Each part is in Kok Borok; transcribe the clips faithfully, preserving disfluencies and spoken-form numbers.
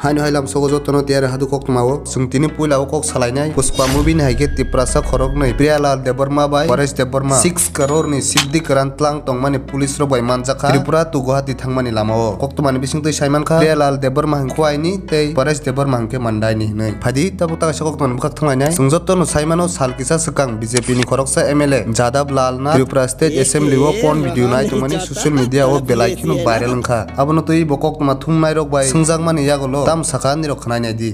Haino hai lamsogo jotono tiyari hadu koktwmao. Chwng tini puila o kok salainai. Pushpa movie ni hai khe Tiprasa khoroknwi Priyalal Debbarma bai Paresh Debbarma six crore ni sikdi kwran tlang tongmani police rok bai manjakha Tripura to Guwahati thangmani lamao. Koktwmani bisingtwi saimankha Priyalal Debbarma hwnkhe Khowai ni tei Paresh Debbarma hwnkhe Mandai ni hwnwi. Phaidi tabuk ta kaisa koktwmani bwkhak thanglainai. Chwng jotono saimano sal kisa swkang B J P ni khoroksa M L A Jadav Lal Nath Tripura State Assembly o porn video nai tongmani social media o belai kheno viral wngkha. Abono twi bo koktwma thumnairok bai swngjakmani yagulo tamo sakha nirok khwnai naidi.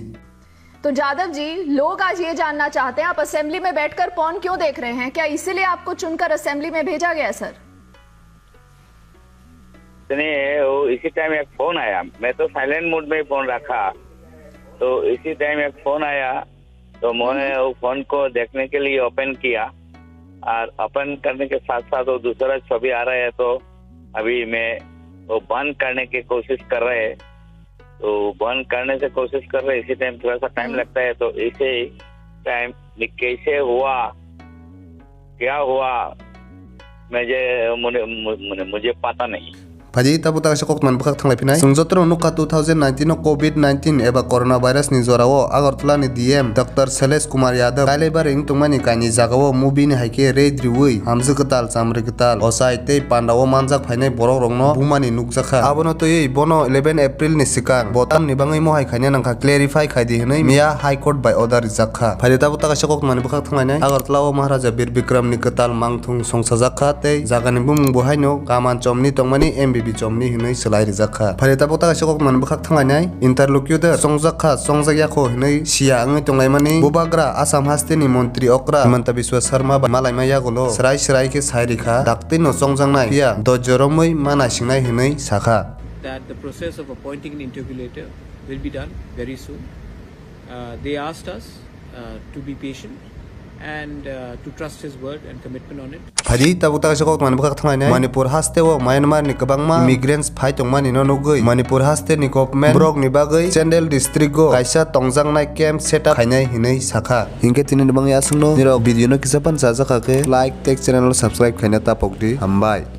तो जाधव जी, लोग आज ये जानना चाहते हैं, आप असेंबली में बैठकर पॉर्न क्यों देख रहे हैं? क्या इसीलिए आपको चुनकर असेंबली में भेजा गया, सर? नहीं, वो इसी टाइम एक फोन आया। मैं तो साइलेंट मोड में ही फोन रखा, तो इसी टाइम एक फोन आया, तो मैंने वो फोन को देखने के लिए ओपन किया, और ओपन करने के साथ साथ वो दूसरा छवि आ रहा है, तो अभी मैं वो बंद करने की कोशिश कर रहे हैं। तो बंद करने से कोशिश कर रहे, इसी टाइम थोड़ा सा टाइम लगता है, तो इसे टाइम कैसे हुआ, क्या हुआ, मुझे मुझे मुझे मुझे पता नहीं। Phaidi tabuk ta kaisa koktwmani bwkhak thanglai phinai. Chwng jotono nukha two thousand nineteen o covid nineteen eba corona virus ni jorao Agartala ni D M Doctor Sailesh Kumar Yadav Kailaibari wng tongmani kainwi jagao movie ni hai khe raid riwi hamjwk kwtal, chamri kwtal, ochai tei pandao manjak phainai borok rokno bumani nukjakha. Abono twiwi bono eleven April ni swkang bo tamni bagwi mohai khaina nangkha clarify khaidi hwnwi miya High Court bai order rijakkha. Phaidi tabuk ta kaisa koktwmani bwkhak thanglainai. Agartala o Maharaja Bir Bikram ni kwtal mangthung songchajakkha tei jagani bumung bo haino Kaman Chomni tongmani M B B Chomni hwnwi swlai rijakkha. Phaidi tabuk ta kaisa koktwmani bwkhak thanglainai. Interlocutor chongjakha, chongjak yakho hwnwi siya wngwi tonglaimani bubagra Assam hasteni montri okra Himanta Biswa Sarma bai malaima yagulo swrai swrai khe sai rikha, daktino chongjaknai phiya dojjo romwi ma naisingnai hwnwi sakha. That the process of appointing an interlocutor will be done very soon. Uh, they asked us uh, to be patient and uh, to trust his word and commitment on it. Phaidi tabuk ta kaisa koktwmani bwkhak thanglainai. Manipur haste o Myanmar ni kwbangma migrants phai tongmani no nugwi Manipur haste ni government borok ni bagwi Chandel district o kaisa tongjaknai camp set up khainai hinwi sakha. Hinkhe tini ni bagwi aswkno nirok video no kisa phano chajakha khe like tei channel no subscribe khaina tapok di. Hambai.